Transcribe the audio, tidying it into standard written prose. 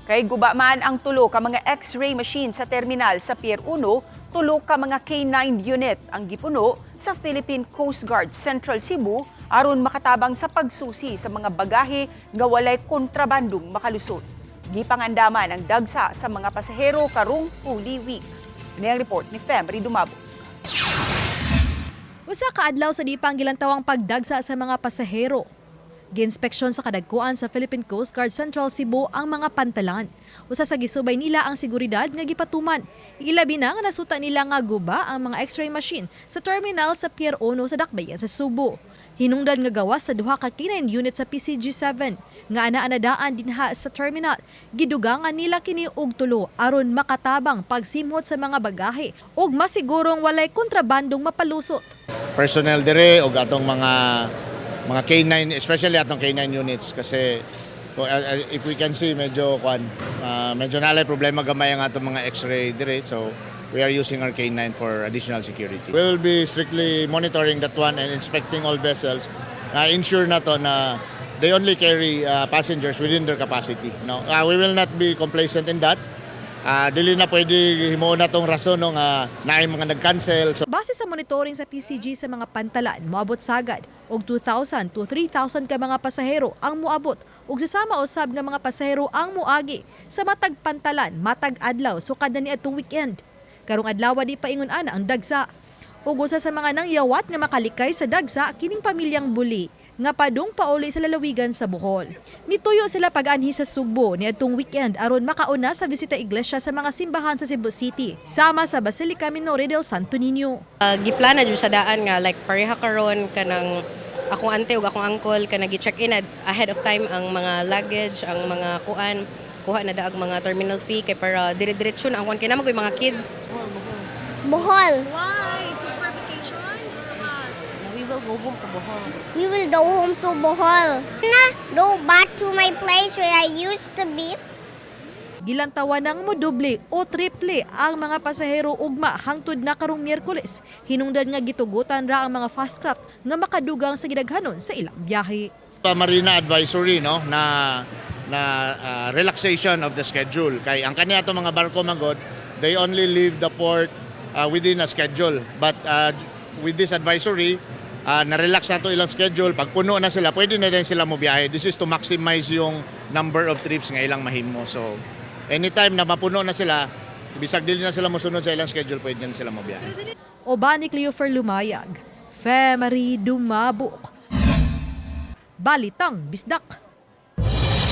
Kay guba man ang tulo ka mga X-ray machine sa terminal sa Pier 1, tulo ka mga K9 unit ang gipuno sa Philippine Coast Guard Central Cebu aron makatabang sa pagsusi sa mga bagahe nga walay kontrabandong makalusot. Gipangandaman ang dagsa sa mga pasahero karong Holy Week. Ini ang report ni Femry Dumabo. Usa ka adlaw sa di pa ang gilantawang pagdagsa sa mga pasahero. Giinspeksyon sa kadagkuan sa Philippine Coast Guard Central Cebu ang mga pantalan. Usa sa gisubay nila ang seguridad nga gipatuman. Ilabi na nga nasuta nila nga guba ang mga X-ray machine sa terminal sa Pier 1 sa Dakbayan sa Subo. Hinungdan nga gawas sa duha ka K9 unit sa PCG-7 nga ana-anadaan dinha sa terminal. Gidugangan nila kini og tulo aron makatabang pagsimhot sa mga bagahe ug masigurong walay kontrabandong mapalusot. Personnel dire og atong mga K9, especially atong K9 units, kasi if we can see, medyo kwan, medyo nalay problema gamay ang atong mga X-ray dire, so we are using our K9 for additional security. We will be strictly monitoring that one and inspecting all vessels, ensure na to na they only carry passengers within their capacity, no? We will not be complacent in that. Dili na pwede himuon na tong rason, no, nga naay mga nag-cancel. So Base sa monitoring sa PCG sa mga pantalan, moabot sagad og 2,000 to 3,000 ka mga pasahero ang moabot ug sasama usab nga mga pasahero ang moagi sa matag pantalan matag adlaw sukad na niadtong weekend. Karong adlaw di paingon ana ang dagsa. Ug usa sa mga nangyawat nga makalikay sa dagsa kining pamilyang Buli nga padung pauli sa lalawigan sa Bohol. Mituyo sila pag-anhi sa Sugbo niadtong weekend aron makauna sa bisita iglesia sa mga simbahan sa Cebu City, sama sa Basilica Minore del Santo Niño. Giplana jud sa daan nga like pareha karon kanang akong ante ug akong uncle kanang gi-check in ahead of time ang mga luggage, ang mga kuan, kuha na daag mga terminal fee kay para dire-diretso na ang kuan kay naa man mga kids. Bohol. Why? Is this for vacation or what? We will go home to Bohol. We will go home to Bohol. Na go back to my place where I used to be. Gilantawan ng modoble o triple ang mga pasahero ugma hangtod na karong Miyerkules. Hinungdan nga gitugutan ra ang mga fast craft nga makadugang sa gidaghanon sa ilang biyahe. Pa Marina advisory, no, na na relaxation of the schedule kay ang kaniya ato mga barko magod, they only leave the port within a schedule, but with this advisory, na-relax na to ilang schedule. Pag puno na sila, pwede na rin sila mobiyahe. This is to maximize yung number of trips nga ilang mahimo. So anytime na mapuno na sila, bisag dili na sila mosunod sa ilang schedule, pwede na sila mobiyahe. Uban ni Cleofer Lumayag, Femary Dumabok. Balitang Bisdak.